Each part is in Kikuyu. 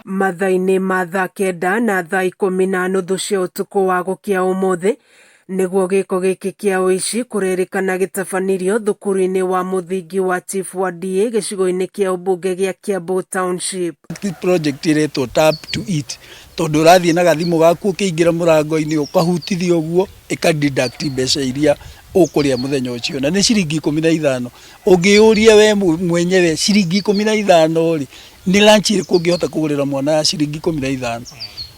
Mathaa-inĩ ma thaa 9 na thaa 10:30 cia ũtukũ wa gũkĩa ũmũthĩ nĩguo gĩko gĩkĩ kĩa ũici kũrerĩkana gĩtabanirio thukuru-inĩ wa mũthingi wa Chief Wadiĩ gĩcigo-inĩ kĩa ũmbunge gĩa Kiambu Township. Project ĩretwo Tap to Eat tondũ ũrathiĩ na gathimũ gaku ũkĩingĩra mũrango-inĩ ũkahutithia ũguo ĩka deduct mbeca iria ũkũrĩa mũthenya ũcio na nĩ ciringi 15. Ũngĩyũria we mwenyewe ciringi 15 rĩ, nĩ lunch ĩrĩkũ ũngĩhota kũgũrĩra mwana ya ciringi 15?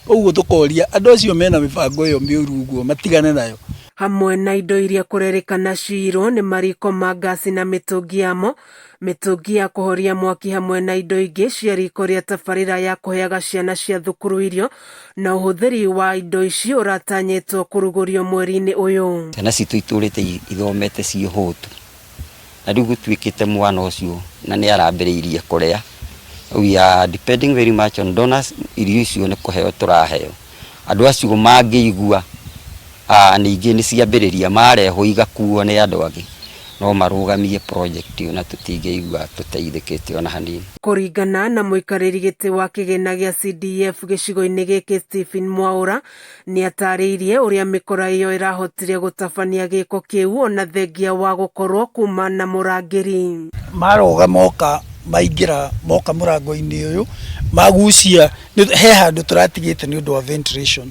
Ũguo tũkoria andũ acio mena mĩbango ĩyo mĩũru ũguo matigane nayo. Hamwe na indo iria kũrerĩkana ciiyirwo nĩ mariko ma ngasi na mĩtũngi yamo, mĩtũngi ya kũhoria mwaki hamwe na indo ingĩ cia riko rĩa tabarĩra ya kũheaga ciana cia thukuru irio, na ũhũthĩri wa indo ici ũratanyĩtwo kũrugũrio mweri-inĩ ũyũ. Ciana citũ itũrĩte ithomete ciĩ hũtu. Na rĩu gũtuĩkĩte mwana ũcio na nĩ arambĩrĩirie kũrĩa, we are depending very much on donors, irio icio nĩ kũheo tũraheo. Andũ acio mangĩigua ningĩ nĩ ciambĩrĩria marehwo igakuo nĩ andũ angĩ, no marũgamie project ĩyo na tũtingĩigua tũteithĩkĩte ona hanini. Kũringana na mũikarĩri gĩtĩ wa kĩgĩna gĩa CDF gĩcigo-inĩ gĩkĩ Stephen Mwaũra, Nĩatarĩirie ũrĩa mĩkora ĩyo ĩrahotire gũtabania gĩko kĩu ona thengia wa gũkorwo kuma na mũrangĩri. Maroga moka maingĩra moka mũrango-inĩ ũyũ magucia, he handũ tũratigĩte nĩ ũndũ wa ventilation,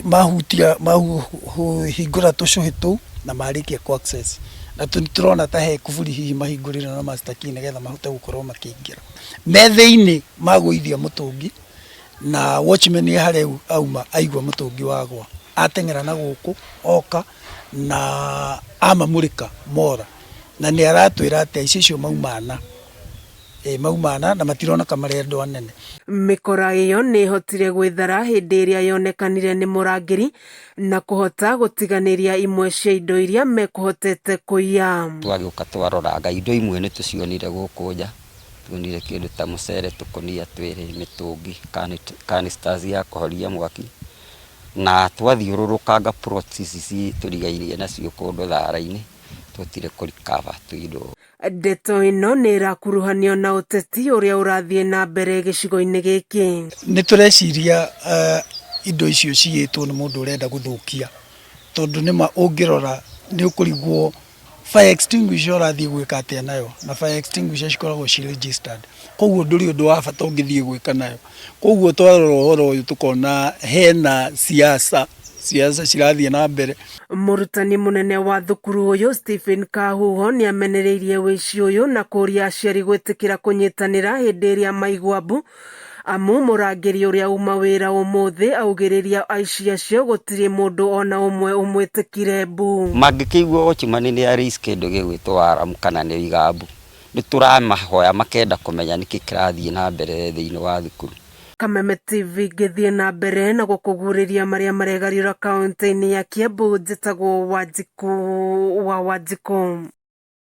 mahutia mahingũra tũcũhĩ tũu na marĩkia kũ access na tũrona ta he kuburi hihi mahingũrire na master key nĩgetha mahote gũkorwo makĩingĩra. Me thĩinĩ magũithia mũtũngi na watchman harĩa auma aigua mũtũngi wagwa ateng'era na gũkũ oka na amamũrĩka mora na nĩ aratwĩra atĩ aici acio mauma ana e, mauma ana na matironeka marĩ andũ anene. Mĩkora ĩyo nĩ ĩhotire gwĩthara hĩndĩ ĩrĩa yonekanire nĩ mũrangĩri na kũhota gũtiganĩria imwe cia indo iria mekũhotete kũiya. Twagĩũka twaroranga indo imwe nĩ tũcionire gũkũ nja Tuonire kĩndũ ta mũcere tũkũnia twĩrĩ, mĩtũngi, canisters ya kũhoria mwaki, na twathiũrũrũkanga plots ici tũrigainie nacio kũndũ thara-inĩ, twahotire kũ recover tũindo. Ndeto ĩno nĩ ĩrakuruhanio na ũteti ũrĩa ũrathiĩ na mbere gĩcigo-inĩ gĩkĩ. Nĩ tũreciria indo icio ciyĩtwo nĩ mũndũ ũrenda gũthũkia, tondũ nĩma ũngĩrora nĩ ũkũrigwo Fire extinguisher ũrathiĩ gwĩka atĩa nayo? Na fire extinguisher cikoragwo ci registered. Koguo ndũrĩ ũndũ wa bata ũngĩthiĩ gwĩka nayo. Koguo twarora ũhoro ũyũ tũkona hena siasa, siasa cirathiĩ na mbere. Mũrutani mũnene wa thukuru ũyũ Stephen Kahuho nĩamenereirie ũici ũyũ na kũria aciari gwĩtĩkĩra kũnyitanĩra hĩndĩ ĩrĩa maigua mbu Amu mũrangĩri ũrĩa uma wĩra ũmũthĩ augĩrĩria aici acio gũtirĩ mũndũ ona ũmwe ũmwĩtĩkire mbu. Mangĩkĩigua watchman nĩ a raise kĩndũ gĩgwĩtwo alarm kana nĩ oiga mbu, nĩ tũramahoya makenda kũmenya nĩkĩ kĩrathiĩ na mbere thĩinĩ wa thukuru. Kameme TV ngĩthiĩ na mbere na gũkũguũrĩria marĩa maregariũra kaũntĩ-inĩ ya Kiambu, njĩtagwo Wanjikũ wa Wanjikũ.